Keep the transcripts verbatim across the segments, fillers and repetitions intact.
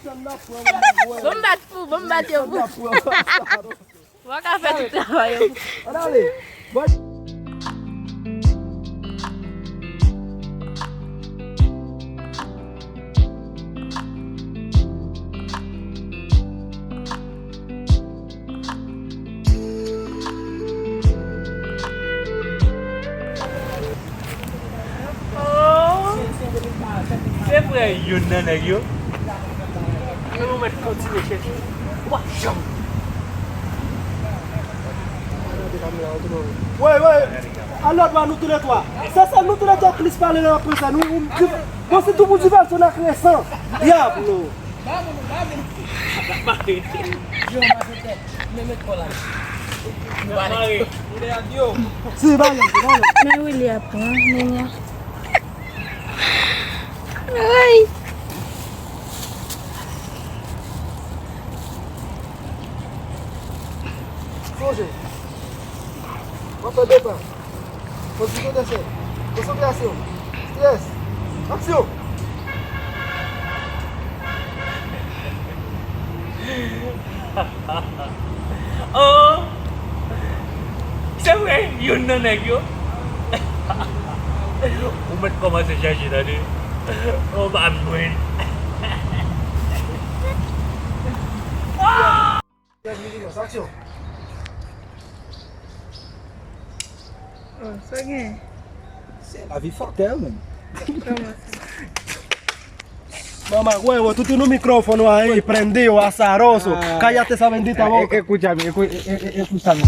Bon bat pou, bon bat yo pou. Ou pa ka fè tout travay yo. Ann ale. Bon. Oh, se vrè youn nan nèg yo. Men ou mèt kontinye chèche. W ap janm. Wey, wey. Alò, dwa nou toulètwa. Se sèl nou toulètwa plis pale nan prezan. Nou, ou, bon, se tou pou divèsyon nan kresan. Dyablo. Yo, malfektè, men met kò la. Mare. Si, ba yo, ba yo. Men Willy ap pran, men ya. Ay. Sonje. W ap fè de pa. Konsantrasyon. Konsantrasyon. Strès. Aksyon! Oh! Se vre, youn nan nèg yo. Ou mèt kòmanse chèche, tande. Ou p ap jwenn. Aksyon. Oh, sa gen? Se lavi fòkè, menm. Kòman sa? Mama, wewe, tutu no microfono ahí, prendido, azaroso. Ah. Cállate esa bendita boca. Eh, eh, escúchame, escu-, eh, eh, eh, escúchame.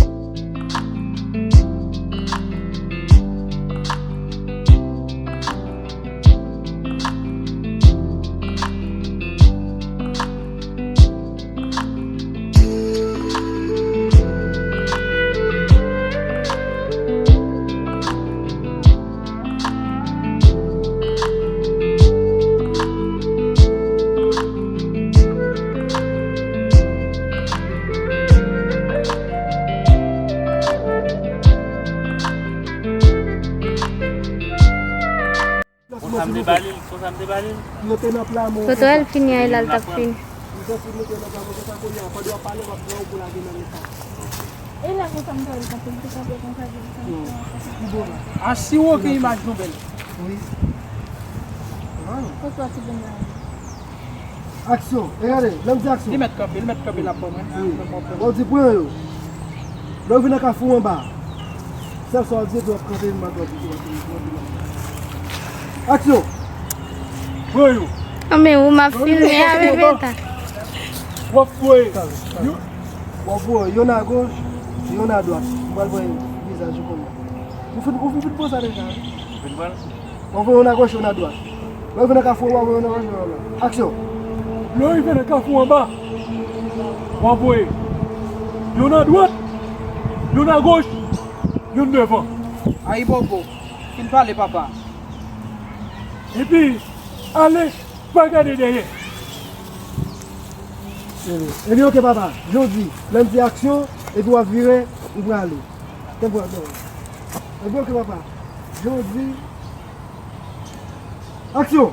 Konsa m te ba li l, konsa m te ba li l. Yo te nan pla men. Kote w al fini a, e la l t ap fini. M santi nou te nan pla men, konsa kounye a, pandan w ap pale, m ap pran w pou lage nan leta. E la konsa m te wè l kanpe, li te kanpe konsa, di li santi. A si w gen imaj nou bèl. Wi. Kote w ap fini a? Aksyon. E gade, lè m di aksyon. Li mèt kanpe, li mèt kanpe la pou mwen. Wi. Bon, di pran yo. Lè w vin nan kafou anba. Sèl sa w di, w ap kanpe, m ap di, w ap di, w ap di. Aksyon. Pran yo. Anben, ou m ap filme avèk leta. W ap voye. W ap voye, youn a goch, youn a dwat. M pral voye vizaj ou konnen. Ou fin, ou fin, fin pran sa deja, wi. Ou fin pran? W ap voye youn a goch, youn a dwat. Lè w rive nan kafou anba, w ap voye youn a goch, youn a dwat. Aksyon! Lè w rive nan kafou anba, w ap voye youn a dwat, youn a goch, youn devan. Ayibobo, fin pale, papa. Epi, ale, pa gade dèyè. Ebyen, ebyen, oke, papa. Jan w di, lè m di aksyon, epi w ap vire, ou prale. Te vwa, non. Ebyen, oke, papa. Jan w di, aksyon!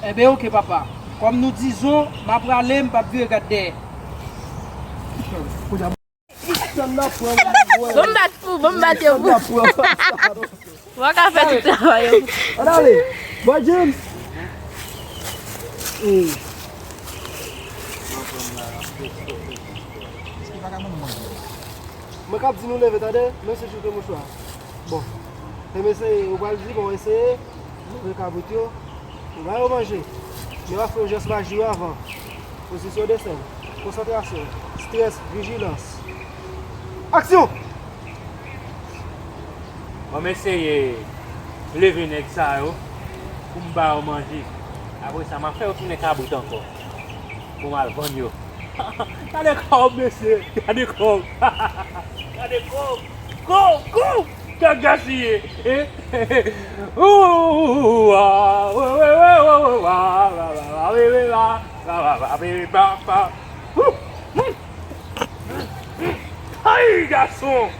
Enben, oke, papa. Kòm nou di zo, m ap prale, m p ap vire gad dèyè. Kounye a, bon bat pou, bon bat yo pou. Ou pa ka fè tout travay yo. Ann ale. Bòy James. Hmm. Mwen k ap di nou leve, tande? Men se chouke mouchwa. Bon. Fè m eseye, ou pral di, bon, eseye. Leve kabrit yo. Ou ba yo manje. Men w ap fè yon jès maji wi avan. Pozisyon de sèn. Konsantrasyon. Strès. Vijilans. Aksyon! Ban m eseye leve nèg sa yo pou m ba yo manje. Apre sa, m ap fè yo tounen kabrit ankò. Pou m al vann yo. Gade kòb, mesye! Gade kòb! Gade kòb! Kòb! Kòb! Kòb gaspiye! Eh? Ooh, ah, we, we, we, we, wa, wa, wa, wa, we, we, wa, wa, wa, wa, we, we, ba, ba. Ooh, hmm. Ay, gason!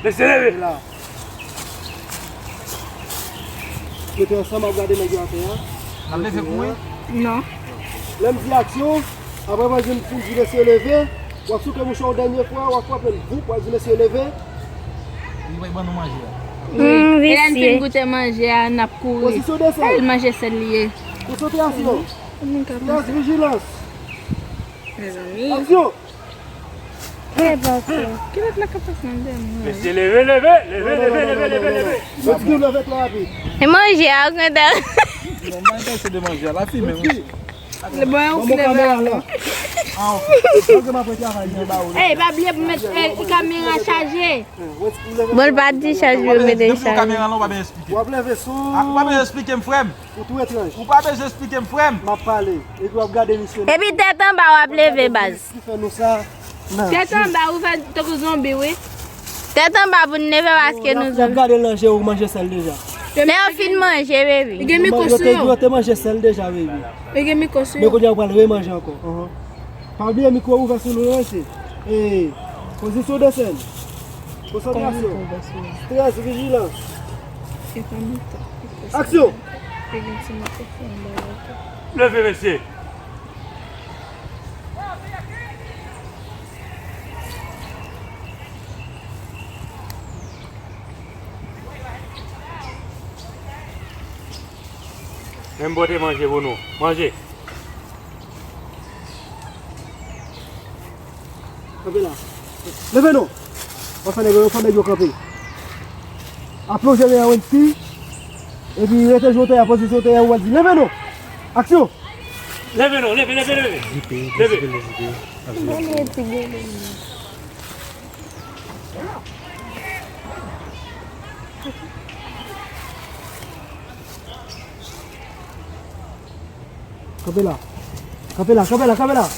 Mesye, leve la. Mete ansanm ap gade nèg yo atè a. N ap leve kouri? Non. Lè m di aksyon, apre mwen di m fin di mesye leve, w ap souke mouchwa yon dènye fwa, w ap frape l, voup, w ap di mesye leve. Li bay ban nou manje a. Hmm, E lè n fin visye. Goute manje a, n ap kouri. Pozisyon desann. L manje sèl li ye. Konsantrasyon. Strès, vijilans. Mezanmi. Aksyon. E papa. Kilòt la ka pase nan dèyè mwen. Mesye, leve, leve, leve, leve, leve, leve, leve. Mwen di w leve twò rapid. E manje a, ou kontan? Non, mwen enterese de manje a. La fimen, wi. Le bon, ou Ban mwen leve. Kamera la. Ah, ok. Panse m ap retravay nan ba ou. Ey, pa bliye pou met eh, kamera chaje. Bon, l pa di chaje, yo mete chaje. Kamera lan, ou pa ben eksplike. W ap leve sou. Ah, ou pa ben eksplike m, frè m. Ou tou etranj. Ou pa ben eksplike m, frè m. M ap pale. Epi w ap gade misye. Epi tèt anba w ap leve, baz. Ki fè nou sa? Nan. Tèt anba, ou fè tankou zonbi, wi. Tèt anba pou n leve paske nou W ap gade l nan je, ou manje sèl deja. Lè yo fin manje, baby. Gen mikwo Yo sou te, yo. yo te manje sèl deja, baby. Yo gen mikwo sou Men yo. kounye a w pral remanje ankò. Anhan. Pa bliye mikwo ouvè sou nou, mesye. E, pozisyon desann. Konsantrasyon. Strès, vijilans. Aksyon. Leve, mesye. Men m pote manje pou nou. Manje. Kanpe la. Leve non. Ou fè nèg yo, ou fè nèg yo kanpe. Aplonje men an Wendy. Epi rete jou te a, pozisyon te a, ou al di leve non. Aksyon. Leve non, leve, leve, leve. Leve. Kanpe la. Kanpe la, kanpe la, kanpe la.